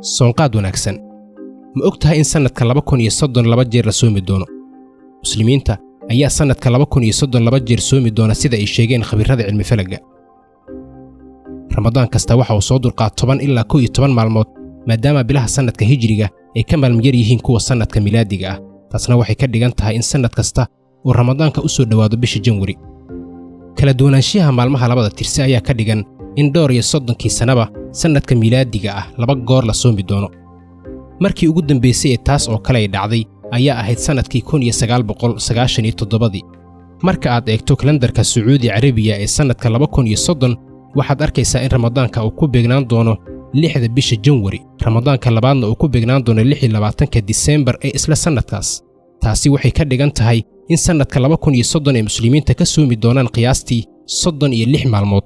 Soonqaad wanaagsan. Ma og tahay in sannadka 2030 laba jeer la soomi doono? Muslimiinta ayaa sannadka 2030 laba jeer soomi doona, sida ay sheegeen khabiirada cilmifalagga. Ramadaan kasta waxa uu soo dulqaa 10 ilaa 11 maalmood, maadaama bilaha sannadka hijriga ay ka maalmo yar yihiin kuwa sannadka milaadiga ah. Taasna waxay ka dhigan tahay in sannad kasta uu Ramadaanka u soo dhowaado bisha Janwari. Kala duwanaanshiyaha maalmaha labada tirsi ayaa ka dhigan in dhowr iyo soddonkii sannaba sannadka milaadiga ah laba goor la soomi doono. Markii ugu dambaysay ee taas oo kale ay dhacday ayaa ahayd sannadkii 1997-dii. Marka aad eegto kalendarka Sacuudi Carabiya ee sannadka 2030, waxaad arkaysaa in Ramadaanka uu ku beegnaan doono 6-da bisha Janwari, Ramadaanka labaadna uu ku beegnaan doono 26-ka Disembar ee isla sannadkaas. Taasi waxay ka dhigan tahay in sannadka 2030 ay muslimiinta ka soomi doonaan qiyaastii 36 maalmood.